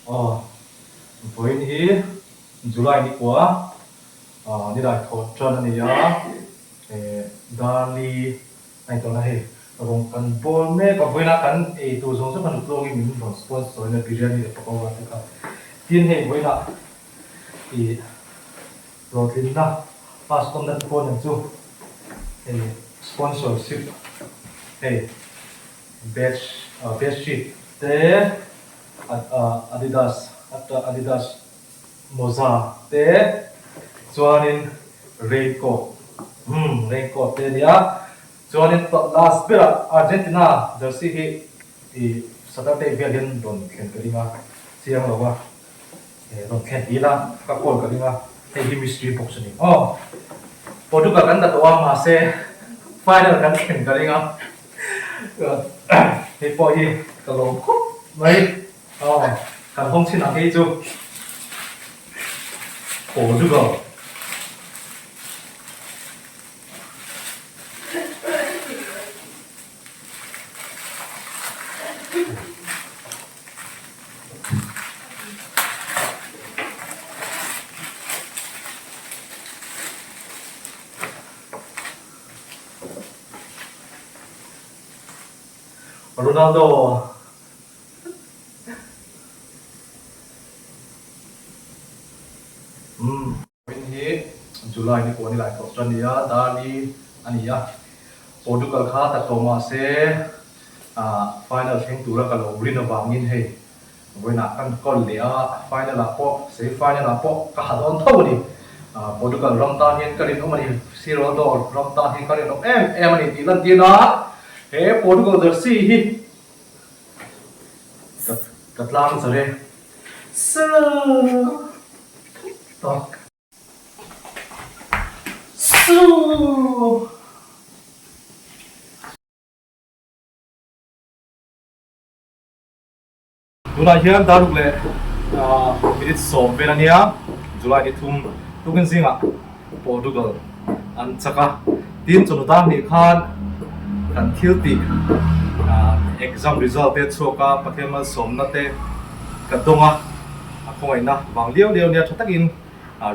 Aw, vawiin hi July ni kua nilai thawh tan a ni a, Darli a ni tawh na hei rawng kan bawl mek a, vawiina kan ei tur zawng zawng kha nutluangin min rawn sponsor in a biryani leh pakora te kha. Tin hei vawiina ih hlawhtlinna pass tawnna te pawh nen chu hei sponsorship hei bed bedsheet te Adidas Adidas mawza te chuanin raincoat umm raincoat te ania chuanin last berah Argentina jersey hi ih Saturday vel hian rawn thlen ka ring a chiang lo a rawn thlen dil a ka call ka ring a hei hi mystery box a ni aw Portugal kan la tawh a mahse final kan thlen ka ring a hei pawh hi ka lawm khawp mai aw kan hawng chhin ang hei chu Portugal. Ronaldo Umm. Vawiin hi July ni pawh ni lai tawh chuan nia, Darli a ni a, Portugal kha ta tawh mah se final thleng tura ka lo rin avangin hei vawiinah kan call leh a, final ah pawh semi final ah pawh ka ha dawn tho a ni. Portugal ram tan hian ka rinawm a ni, si Ronaldo ram tan hian ka rinawm em em a ni tih lantir na he Portugal jersey hi ka tlang zar e. Sir! Tak. Sir! Tunah hian daruk leh minute sawm vel a nia, July ni thum tukin zingah Portugal an chak a, tin chawhnu dar hnih khan kan thil tih exam result te chhuak a, Pathian malsawmna te ka dawng a, a khawngaihna vang liau liau nia tha takin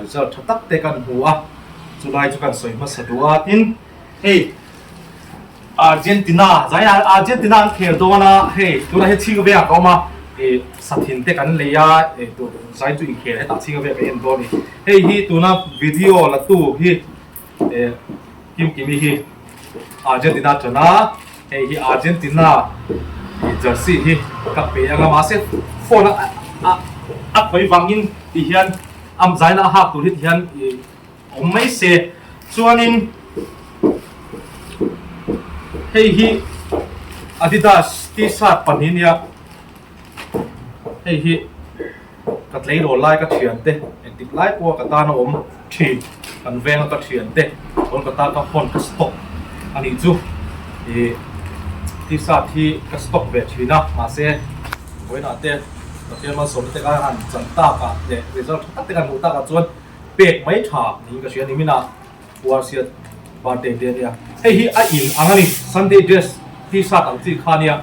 result tha tak te kan hmu a, chulai chu kan sawi hmasa duh a, tin hei Argentina zai Argentina an khel dawn a, hei tunah hian chhinga vengah ka awm a, ih sathin te kan lei a, ih tur zai chu inkhel hetah chhinga vengah ka en dawn a ni, hei hi tuna video la tu hi ih Kimkimi hi Argentina tan a, hei hi Argentina ih jersey hi ka pe ang a mahse phone a a a khawi vangin ti hian a zaina a hak tur hi ti hian ih. Awm mai se. Chuanin hei hi Adidas t-shirt pahnih nia, hei hi ka tleirawl lai ka thiante engtik lai pawha ka tan a awm thin kan venga ka thiante Kolkata ka hawn ka stock a nih chu ih t-shirt hi ka stock ve thin a mahse vawiinah te Pathian malsawmna te kha han chan takah leh result tha tak te kan hmuh takah chuan Pek mai tha niin ka hria ni min a Warsia birthday te ania hei hi a in ang ani Sunday dress t-shirt ang chi kha ania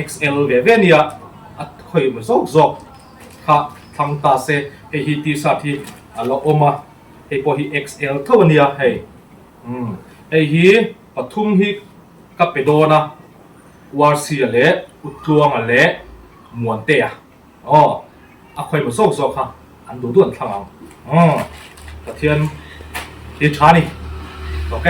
XL ve ve ania a khawi maw zawk zawk kha thlang ta se hei hi t-shirt hi a la awm a hei pawh hi XL tho ania hei umm hei hi pathum hi ka pe dawn a Warsia leh Utluanga leh Muantea. Aw, a khawi maw zawk zawk kha an duh duh an thlang ang. Aw, Pathian hi tha a ni. Ok.